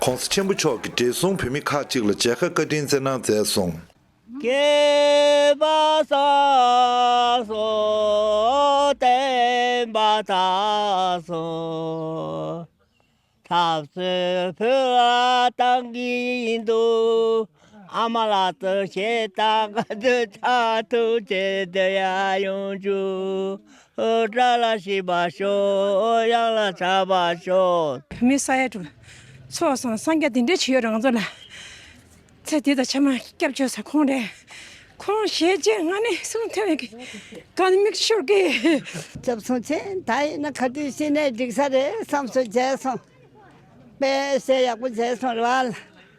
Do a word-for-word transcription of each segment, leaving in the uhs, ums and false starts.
༸གོང་ས་ཆེན་པོ་མཆོག་གིས་བགྲེས་སོང་བོད་མི་ཁག་ཅིག་ལ་མཇལ་ཁ་བཀའ་དྲིན་བསྩལ་གནང་མཛད་སོང་། སྐལ་པ་བཟང་སོང་བསྟན་པ་དར་སོང་། ཐབས་བརྩོན་བོད་ལ་བཏང་གི་འདུག་ཨ་མ་ལགས་ཚོ་ཞེ་དྲག་དགའ་སྤྲོ་ཚ་ཐུགས་ཆེ་དེ་ཡ་ཡོང་ཆུ་ཨོ་བཀྲ་ལ་ཤིས་པ་ཤོག་ཡང་ལ་ཆགས་པ་ཤོག་བོད་མི་ས་ཡ་དྲུག་ཚོགས་སོང་སངས་རྒྱས་དེ་འདྲས་བྱེད་ཡོད་རང་ཚོ་ལ། ཚེ་འདི་དང་ཕྱི་མ་སྐྱབས་བཅོལ་ས་ཁོང་རེད། ཁོང་ཞལ་མཇལ་ང་ནི་གསུང་ཐོས་པའི་གི་གང་མིག་ཤོར་གི། སྐྱབས་སོང་ཆེ། ད་ཡིན་ན་ག་དུས་ཤི་ནས་འགྲིག་ས་རེད་བསམ་སོང་། མཇལ་སོང་། དཔེ་ཞལ་ཡག་པོ་མཇལ་སོང་རེད་བ་ལ།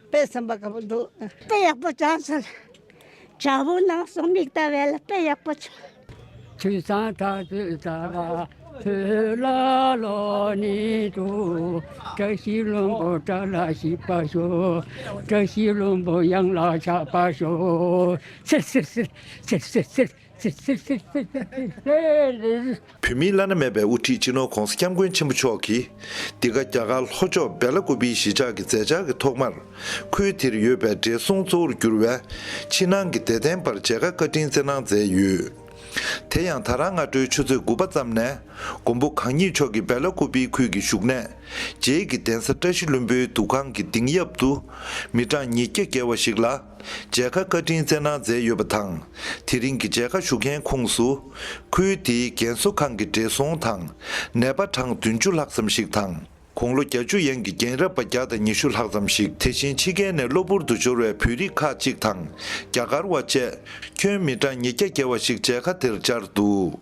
དཔེ་སེམས་པ་དགའ་པོ་འདུག་དཔེ་ཡག་པོ་བྱུང་སོང་། དགའ་པོ་གནང་སོང་། མིག་ལྟ་བས་ལ་དཔེ་ཡག་པོ་བྱུང་། ཆོས་བཟང་དག་ཚུལ་དག་བོད་ལ་ལོ་ནི་དུ། བཀྲ་ཤིས་ལྷུན་པོ་བཀྲ་ལ་ཤིས་པ་ཤོག་བཀྲ་ཤིས་ལྷུན་པོ་གཡང་ལ་ཆགས་པ་ཤོག་སིར་སིར་སིར། བོད་མིའི་བླ་ན་མེད་པའི་དབུ་ཁྲིད་སྤྱི་ནོར་༸གོང་ས་༸སྐྱབས་མགོན་ཆེན་པོ་མཆོག་གིས། འདི་ག་རྒྱ་གར་ལྷོ་ཕྱོགས་སྦེ་ལ་ཀུ་པིའི་གཞིས་ཆགས་ཀྱི་མཛད་འཆར་གྱི་ཐོག་མར། ཁུལ་དེར་ཡོད་པའི་བགྲེས་སོང་གཙོ་བོར་གྱུར་བའི་ཕྱི་ནང་གི་དད་ལྡན་པར་མཇལ་ཁ་བཀའ་དྲིན་བསྩལ་གནང་མཛད་ཡོད། དེ་ཡང་ད་རང་སྔ་དྲོའི་ཆུ་ཚོད་དགུ་པ་ཙམ་ནས་མགོན་པོ་གང་ཉིད་མཆོག་གིས་སྦེ་ལ་ཀུ་པི་ཁུལ་གྱི་བཞུགས་གནས་རྗེས་ཀྱི་གདན་ས་བཀྲ་ཤིས་ལྷུན་པོའི་འདུ་ཁང་གི་གདིང་ཡབ་ཏུ་མི་གྲངས་ཉིས་བརྒྱ་བརྒལ་བ་ཞིག་ལ་མཇལ་ཁ་བཀའ་དྲིན་བསྩལ་གནང་མཛད་ཡོད་པ་དང་། དེ་རིང་གི་མཇལ་ཁ་ཞུ་མཁན་ཁོངས་སུ་ཁུལ་དེའི་རྒན་གསོ་ཁང་གི་བགྲེས་སོང་དང་ནད་པ་གྲངས་བདུན་ཅུ་ལྷག་ཙམ་ཞིག་དང་། དགུང་ལོ་བརྒྱད་ཅུ་ཡན་གྱི་རྒན་རབས་པ་བརྒྱ་དང་ཉི་ཤུ་ལྷག་ཙམ་ཞིག་དེ་བཞིན་ཕྱི་རྒྱལ་ནས་གློ་བུར་དུ་འབྱོར་བའི་བོད་རིགས་ཁག་ཅིག་དང་རྒྱ་གར་བ་བཅས་ཁྱོན་མི་གྲངས་ཉིས་བརྒྱ་བརྒལ་བ་ཞིག་མཇལ་ཁ་དེར་བཅར་འདུག་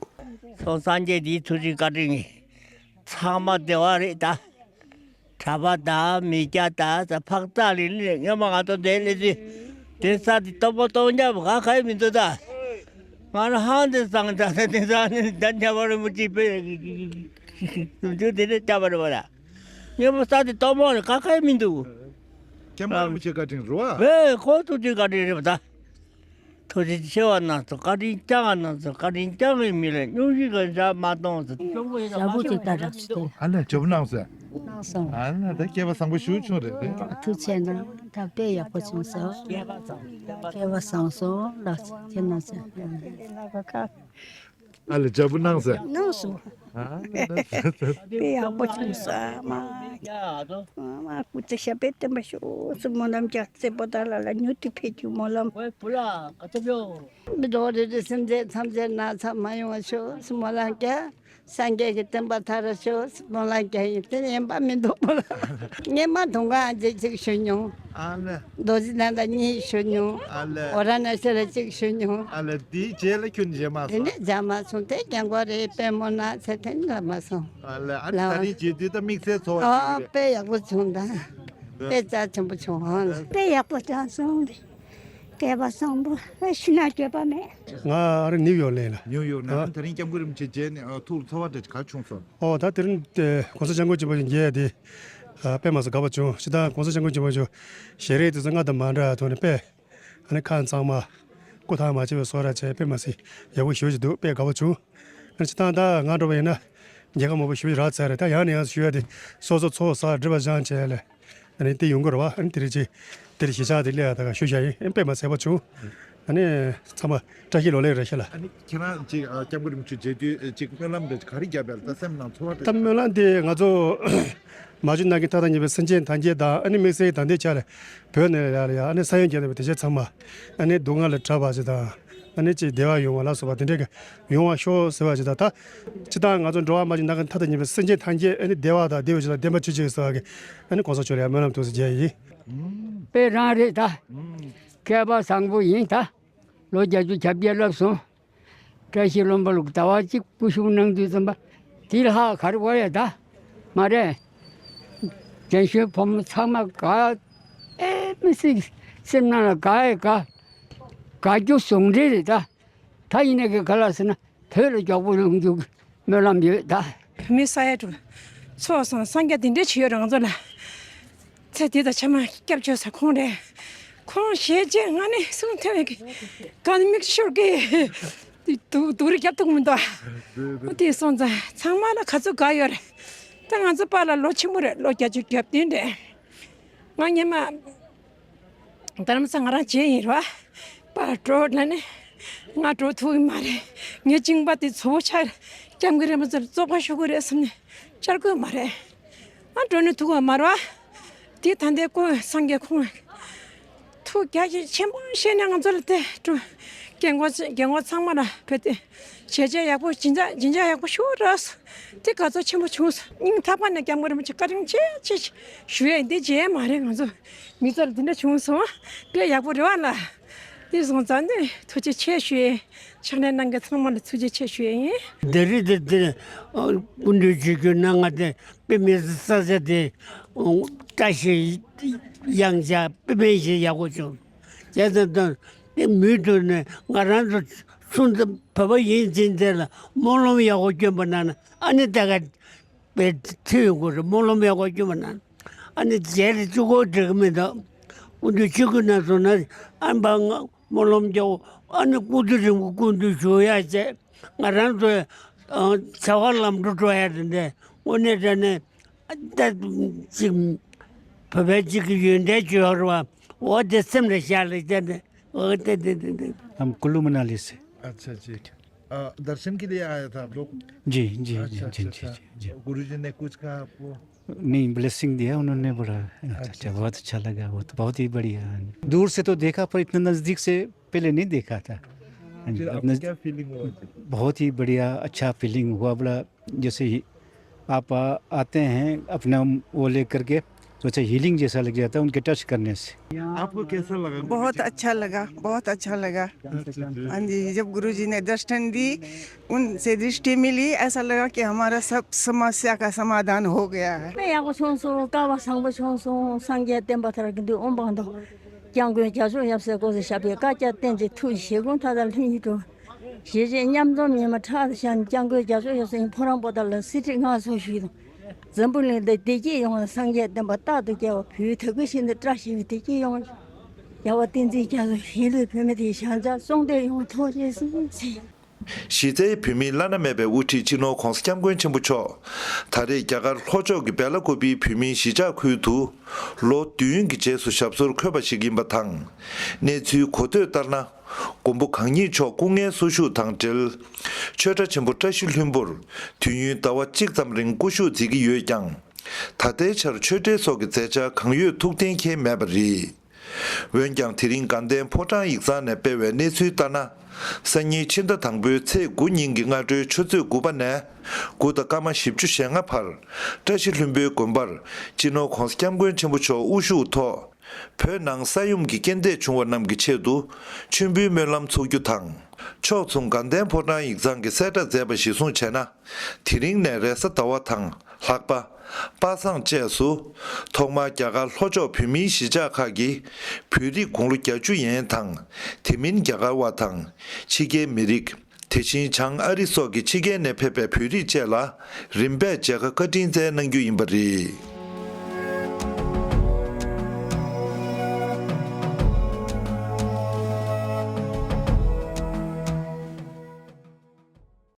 སོང་སངས་རྒྱས་འདིའི་ཐུགས་རྗེ་བཀའ་དྲིན་གྱིས་ཚང་མ་བདེ་བ་རེད་ད། གྲྭ་པ་དང་མི་སྐྱ་དང་ཕག་ཚ་ལི་ལི་སྔོན་མ་ང་ཚོ་འདིར་སླེབས་དུས་དེ་ས་དེ་སྟོང་པ་སྟོང་རྐྱང་ག་ག་ཡི་མི་འདུག་ད། ང་རང་ཧང་དེ་སང་ད་དེ་ས་ནི་ད་ཉ་པ་རིན་པོ་ཆེ་དཔེ་དུས་དེ་ནས་སྐྱ་པ་རེད་པ་ད། སྔོན་མ་ས་དེ་སྟོང་པ་རེད། ག་ག་ཡི་མི་འདུག་སྐྱབས་མགོན་རིན་པོ་ཆེ་བཀའ་དྲིན་རེད་བ། ཨེ་ཁོ་ཐུགས་རྗེ་བཀའ་དྲིན་རེད་པ་ད། ཐུགས་རྗེ་ཆེ་བ་གནང་སོང་། བཀའ་དྲིན་བསྐྱང་བ་གནང་སོང་། བཀའ་དྲིན་བསྐྱང་བའི་མི་ལ་སྙུང་གཞི་གི་ཞག་མ་གཏོང་ཟེར། ཞག་པོ་ཅིག་ད་རག་སོང་། ཨ་ལས་ཇོ་བོ་གནང་སོང་། གནང་སོང་། ཨ་ལས་ད་སྐལ་བ་བཟང་པོ་ཞུ་བྱུང་རེད་དེ། ཐུགས་ཆེ་གནང་། ད་དཔེ་ཡག་པོ་བྱུང་སོང་། སྐལ་བ་བཟང་སོང་ལགས་ཁྱེད་གནང་སོང་། ཨ་ལས་ཇོ་བོ་གནང་སོང་། གནང་སོང་། ཨ་ལས་དཔེ་ཡག་པོ་བྱུང་སོང་། མ་མ་སྐུ་ཚེ་ཞབས་པད་བརྟན་པ་ཤོག་སྨོན་ལམ་རྒྱག་རྩེ་པོ་ཏ་ལ་ལ་མྱུར་དུ་ཕེབས་རྒྱུ་སྨོན་ལམ། མི་རྡོག་རེ་རེ་སེམས་ཅན་ཐམས་ཅད་ན་ཚ་མ་ཡོང་བ་ཤོག་སྨོན་ལམ་རྒྱག་སངས་རྒྱས་ཀྱི་བསྟན་པ་དར་ཤོག་སྨོན་ལམ་རྒྱག་ཡིན། དེ་ནས་ཡིན་པ་མི་འདུག་པོ་ལ། སྔས་མ་དུང་ཁང་རྗེ་གཅིག་ཞུ་མྱོང་། ཨ་ལས། རྡོ་རྗེ་གདན་ས་གཉིས་ཞུ་མྱོང་། ཨ་ལས། ཨོ་ར་ན་ཤ་ར་གཅིག་ཞུ་མྱོང་། ཨ་ལས་དེའི་རྗེས་ལ་ཁྱོད་མཇལ་མ་དེ་སོང་། ནས་མཇལ་མ་སོང་། དེ་རྒན་གོག་རེད། དཔལ་མོ་ན་ཚེ་དེ་ནས་ལ་མ་སོང་། ཨ་ལས་ཨ་ནི་ལ་ད་རིང་མཇལ་དུས་ད་དམིགས་བསལ་ཚོར་བ་ཨ་ཞིག་རེད། དཔེ་ཡག་པོ་བྱུང་ད། དཔེ་རྩ་ཆེན་པོ་བྱུང་ཧང་ལ། དཔེ་ཡག་པོ་བྱུང་སོང་། སྐལ་བ་བཟང་པོ་ཤི་ན་འགྱོད་པ་མེད། ང་ཨ་རི་ནིའུ་ཡོག་ལ་ཡིན་ལ། ནིའུ་ཡོག་ནས་ཨ། ད་རིང་སྐྱབས་མགོན་རིན་པོ་ཆེ་མཇལ་ནས་ཨ་ཐུགས་ལ་ཚོར་བ་འདྲ་ག་རེ་བྱུང་སོང་། ཨོ་ད་དེ་རིང་༸གོང་ས་༸སྐྱབས་མགོན་ཆེན་པོ་མཇལ་ཡ་དེ་ཨ་དཔེ་མ་སྲིད་དགའ་པོ་བྱུང་། ཅི་ད་༸གོང་ས་༸སྐྱབས་མགོན་ཆེན་པོ་མཆོག་ཞལ་རས་དེ་ཚོ་སྔར་དང་མ་འདྲ་བ་ཐོག་ནས་དཔེ་ཨ་ནི་ཁ་གཙང་མ་སྐུ་ཐང་མ་ཆད་པའི་བཟོ་འདྲ་བྱས། དཔེ་མ་སྲིད་ཡག་པོ་ཞེ་པོ་ཅིག་འདུག་དཔེ་དགའ་པོ་བྱུང་། ཨ་ནི་ཅི་ད་ད་ང་འདྲ་བ་ཡིན་ན་མཇལ་ཁ་མང་པོ་ཞེ་པོ་ཅིག་རག་ཚར་རེད། ད་ཡང་ནས་ཡང་ཞུ་ཡ་དེ་སོ་སོ་ཚོགས་བསགས་སྒྲིབ་པ་སྦྱངས་བྱས་ལས། ཨ་ནི་དེ་ཡོང་གི་རེད་བ། ཨ་ནི་དེ་རེད་ཅེས་དེ་རེད་གཞིས་ཆགས་དེ་སླེབས་ཡ་ད་ག་ཞུ་བཞག་ཡིན། ཨ་ནི་དཔེ་མ་ཟད་པ་བྱུང་། ཨ་ནི་ཚང་མ་བཀྲ་ཤིས་ལོ་ལེགས་རེད་ཤག་ལ། ཨ་ནི་ཁྱེད་རང་ཅིག་ཨ་སྐྱབས་མགོན་རིན་པོ་ཆེ་མཇལ་དུས་ཨ་ཅིག་སྨོན་ལམ་འདྲ་ག་རེ་བརྒྱབ་པས་ལ་ད་སེམས་ནང་ཚོར་བ་ད་འདྲ། སྨོན་ལམ་དེ་ང་ཚོ་མ་བྱོན་ན་གིན་མཐའ་དང་མཉམ་པའི་སེམས་ཅན་ཐམས་ཅད་དང་། ཨ་ནི་དམིགས་བསལ་ད་ལྟའི་ཆ་ལ་བོད་ནས་ཡར་ལ་ཡ་ཨ་ནི་ས་ཡོམ་བརྒྱབ་ནས་དེ་ཆ་ཚང་མ་ཨ་ནི་སྡུག་བསྔལ་ལས་ཐར་བ་ཅིག་དང་། ཨ་ནི་ཅིག་བདེ་བ་ཡོང་བ་ལ་སོགས་པ་དེ་འདྲའི་གི་ཡོང་བ་ཤོག་ཟེར་བ་ཅིག་དང་། ད་སྤྱིར་བཏང་ང་ཚོ་འགྲོ་བ་མ་བྱོན་ན་གིན་མཐའ་དང་མཉམ་པའི་སེམས་ཅན་ཐམས་ཅད་ཨ་ནི་བདེ་བ་དང་བདེ་བའི་ཕྱོགས་ལ་བརྟན་པ་གྱུར་ཅིག་ཟེར་བ་གི་ཨ་ནི་གོང་ས་མཆོག་ལ་ཡང་སྨོན་ལམ་ཐུགས་སུ་མཇལ་ཡིན། དཔེ་རང་རེད་ད། སྐལ་པ་བཟང་པོ་ཡིན་ད། ལོ་བརྒྱད་ཅུ་གྱ་བརྒྱད་བསླབས་སོང་། བཀྲ་ཤིས་ལྷུན་པོ་ལུགས་ཟླ་བ་གཅིག་སྐུ་བཞུགས་གནང་དུས་ཙམ་པ་དེ་ལྷག་ག་རེ་བ་ཡ་ད་མ་རེད། རྒན་གཞོན་ཕོ་མོ་ཚང་མ་དགའ། ཨེ་མི་སྲིད་སེམས་ནང་ལ་དགའ་ཡ་དགའ། དགའ་རྒྱུ་ཟུང་འབྲེལ་རེད་ད། ད་ཡིན་ནའི་གི་ག་ལ་ཟེར་ན་བོད་ལ་མགྱོགས་པོ་ཡོང་རྒྱུ་གི་སྨོན་ལམ་ཡོད་ད། བོད་མི་ས་ཡ་དྲུག་ཚོགས་སོང་སངས་རྒྱས་དེ་འདྲས་བྱེད་ཡོད་རང་ཚོ་ལ། ཚེ་འདི་དང་ཕྱི་མ་སྐྱབས་བཅོལ་ས་ཁོང་རེད། ཁོང་ཞལ་མཇལ་ང་ནི་གསུང་ཐོས་པའི་གི་གང་མིག་ཤོར་གི། སྡུག་སྡུག་རུ་རྒྱབ་ཐུབ་མི་འདུག་ཨ་དེ་སོང་ཙང་ཚང་མ་ལ་ག་ཚོད་དགའ་ཡོད་རེད། ད་ང་ཚོ་པཱ་ལགས་ལོ་ཆེན་པོ་རེད། ལོ་བརྒྱད་ཅུ་གྱ་བདུན་རེད། ང་སྔོན་མ་རྡ་རམ་ས་ང་རང་བྱས་ཡིན་ར། པར་འགྲོ་ལ་ནི་ང་འགྲོ་ཐུབ་ཀྱི་མ་རེད། ངའི་གཅིན་པ་དེ་ཚ་པོ་ཆགས། སྐྱབས་མགོན་རིན་པོ་ཆེ་ལ་བཙོག་པ་ཞུ་དགོས་རེད་བསམ་ནས་བཅར་དགོས་མ་རེད། ང་འགྲོ་ནི་ཐུབ་ཀྱི་མ་རེད་བ། དེ་ད་ལྟའི་སྐུ་སངས་རྒྱས་ཁོང་ཐུགས་རྒྱ་ཆེ་ཆེན་པོ་བཞེས་ནས་ང་ཚོ་ལ་དེ་སྤྲོ། རྒན་གོག་རྒན་གོག་ཚང་མ་ལ་བོད་དེ་བྱས་རྗེས་ཡག་པོ་སྦྱིན་བདག་སྦྱིན་བདག་ཡག་པོ་ཞུ་རོགས། དེ་དགའ་ཚོར་ཆེན་པོ་བྱུང་སོང་། སྙིང་ཐག་པ་ནས་སྐྱབས་མགོན་རིན་པོ་ཆེ་བཀའ་དྲིན་ཆེ་ཆེ་ཞུ་ཡས་འདི་བྱས་མ་རེད། ང་ཚོ་མི་ཚོ་ལ་འདི་འདྲ་བྱུང་སོང་། དཔེ་ཡག་པོ་རེད་བ་ལ། དེ་སོང་ཙང་ནས་ཐུགས་རྗེ་ཆེ་ཞུ་ཡས། ཕྱག་ལས་གནང་མཁན་ཚང་མ་ལ་ཐུགས་རྗེ་ཆེ་ཞུ་ཡས་ཡིན། ད་རེས་དེ་དེ་སྐུ་མདུན་ཆིབས་བསྒྱུར་གནང་ང་དེ་དཔེ་མི་སྲིད་ས་ཆ་དེ་བཀྲ་ཤིས་གཡང་ཆགས་དཔེ་མེད་ཞིག་ཡག་པོ་བྱུང་། བྱས་ཙང་ད་དེ་མུ་མཐུད་ནས་ང་རང་ཚོ་སུ་འདི་བོད་པ་ཡིན་ཟིན་དེ་ལ་སྨོན་ལམ་ཡག་པོ་སྐྱོན་པ་ན་ན་ཨ་ནི་ད་ག་པའི་ཚེ་ཡོང་དགོས་རེད། སྨོན་ལམ་ཡག་པོ་སྐྱོན་པ་ན་ཨ་ནི་རྗེས་ལ་གཅིག་པོ་འགྲིག་གི་མི་འདུག་སྐུ་མདུན་ཆིབས་བསྒྱུར་གནང་སོང་ན་ཨ་ནི་ཕར་ང་སྨོན་ལམ་རྒྱག་ཨ་ནི་སྐུ་ཚེ་རིང་པོ་སྐུ་མདུན་བཞུགས་ཡག་བྱས། ང་རང་ཚོའི་བྱ་བ་ལམ་འགྲོ་འགྲོ་ཡག་དེ་འདྲ་དངོས་གནས་དྲང་གནས་ད་ཅིག་བོད་པའི་གཅིག་གི་ཡོན་ཏན་བརྗོད་ར་བ་འོ་དེ་སེམས་ལ་བཞག་ལ་བྱས་ནས་འོ་དེ་དེ་དེ་དེ། हम कुल्लू मनाली से। अच्छा जी। अ, दर्शन के लिए आया था आप लोग? जी, जी, जी, अच्छा, जी, अच्छा, जी, अच्छा। जी, जी। गुरु जी ने कुछ कहा आपको? नहीं, ब्लेसिंग दिया उन्होंने, बड़ा अच्छा, अच्छा, अच्छा। बहुत अच्छा लगा, बहुत, बहुत ही बढ़िया। दूर से तो देखा, पर इतना नज़दीक से पहले नहीं देखा था। हाँ जी, फिर आपको नज़-, क्या फीलिंग हुआ? बहुत ही बढ़िया, अच्छा फीलिंग हुआ, बड़ा। जैसे ही आप आ, आते हैं अपना वो लेकर के, तो अच्छा हीलिंग जैसा लग जाता है उनके टच करने से। आपको कैसा लगा? बहुत अच्छा लगा, बहुत अच्छा लगा। अच्छा, अच्छा। हाँ जी, जब गुरु जी ने दर्शन दी, उनसे दृष्टि मिली, ऐसा लगा कि हमारा सब समस्या का समाधान हो गया है। དཔེ་ཡག་པོ་བྱུང་སོང་། སྐལ་བ་བཟང་པོ་བྱུང་སོང་། སངས་རྒྱས་བསྟན་པ་དར་གྱི་འདུག། ཨོཾ་བང་མདོ། སྐྱབས་མགོན་རྒྱ་མཚོ་ཡབ་སྲས་སྐུ་ཚེ་ཞབས་པད་བསྐལ་བརྒྱར་བརྟན་ཅིང་ཐུགས་བཞེད་དགོངས་མཐའ་དག་ལྷུན་གྱིས་གྲུབ། ཞེས་བྱས་མཉམ་འཛོམས་ཉི་མ་ཁྲག་ཏུ་བཞག་ནས་སྐྱབས་མགོན་རྒྱ་མཚོ་ཡབ་སྲས་ཕོ་བྲང་པོ་ཏ་ལ་གསེར་ཁྲི་མངའ་གསོལ་ཞུས་དང་། འཛམ་བུ་གླིང་འདིར་བདེ་སྐྱིད་ཡོང་བའི་སངས་རྒྱས་བསྟན་པ་རྟག་ཏུ་རྒྱས་པ། བོད་དག་གི་ཞིང་འདིར་བཀྲ་ཤིས་པའི་བདེ་སྐྱིད་ཡོང་བ། རྒྱལ་བ་བསྟན་འཛིན་རྒྱ་མཚོ་གཞིས་ལུས་བོད་མི་དེའི་ཞང་ཚ་ཙོང་དེ་ཡོང་བ་ཐུགས་རྗེ་གཟིགས། གཞི་རྩའི་བོད་མིའི་བླ་ན་མེད་པའི་དབུ་ཁྲིད་སྤྱི་ནོར་༧གོང་ས་༧སྐྱབས་མགོན་ཆེན་པོ་མཆོག་ད་རེས་རྒྱ་གར་ལྷོ་ཕྱོགས་ཀྱི་སྦེ་ལ་ཀུ་པིའི་བོད་མིའི་གཞིས་ཆགས་ཁུལ་དུ་ལོ་བདུན་གྱི་རྗེས་སུ་ཞབས་སོར་འཁོད་པ་ཞིག་ཡིན་པ་དང་། གནས་ཚུལ་གོ་ཐོས་ལྟར་ན། མགོན་པོ་གང་ཉིད་མཆོག་སྐུ་ངལ་གསོ་བཞུགས་དང་འབྲེལ། ཆོས་གྲྭ་ཆེན་པོ་བཀྲ་ཤིས་ལྷུན་པོར་དུས་ཡུན་ཟླ་བ་གཅིག་ཙམ་རིང་སྐུ་བཞུགས་མཛད་ཀྱི་ཡོད་ཀྱང་། ད་ལྟའི་ཆར་ཆོས་འབྲེལ་སོགས་ཀྱི་མཛད་འཆར་གང་ཡོད་ཐུགས་གཏན་འཁེལ་མེད་པ་རེད། འོན་ཀྱང་དེ་རིང་དགའ་ལྡན་ཕོ་བྲང་ཡིག་ཚང་ནས་སྤེལ་བའི་གནས་ཚུལ་ལྟར་ན། སང་ཉིན་ཕྱི་ཟླ་དང་པོའི་ཚེས་དགུ་ཉིན་གྱི་སྔ་དྲོའི་ཆུ་ཚོད་དགུ་པ་ནས་དགུ་དང་སྐར་མ་བཞི་བཅུ་ཞེ་ལྔ་བར་བཀྲ་ཤིས་ལྷུན་པོའི་དགོན་པར་སྤྱི་ནོར་༧གོང་ས་༧སྐྱབས་མགོན་ཆེན་པོ་མཆོག་དབུ་བཞུགས་ཐོག་བོད་ནང་ས་ཡོམ་གྱི་རྐྱེན་འདས་བྱུང་བ་རྣམས་ཀྱི་ཆེད་དུ་མཆོད་འབུལ་སྨོན་ལམ་ཚོགས་རྒྱུ་དང་། ཕྱོགས་མཚུངས་དགའ་ལྡན་ཕོ་བྲང་ཡིག་ཚང་གིས་གསལ་བསྒྲགས་མཛད་པ་གཞིར་བཟུང་བྱས་ན། དེ་རིང་ནས་རེས་གཟའ་ཟླ་བ་དང་ལྷག་པ། པ་སངས་བཅས་སུ། ཐོག་མར་རྒྱ་གར་ལྷོ་ཕྱོགས་བོད་མིའི་གཞིས་ཆགས་ཁག་གི་བོད་རིགས་དགུང་ལོ་བརྒྱད་ཅུ་ཡན་དང་། དེ་མིན་རྒྱ་གར་བ་དང་། ཕྱི་རྒྱལ་མི་རིགས། དེ་བཞིན་བྱང་ཨ་རི་སོགས་ཀྱི་ཕྱི་རྒྱལ་ནས་ཕེབས་པའི་བོད་རིགས་བཅས་ལ་རིམ་པས་མཇལ་ཁ་བཀའ་དྲིན་སྩལ་གནང་རྒྱུ་ཡིན་པ་རེད།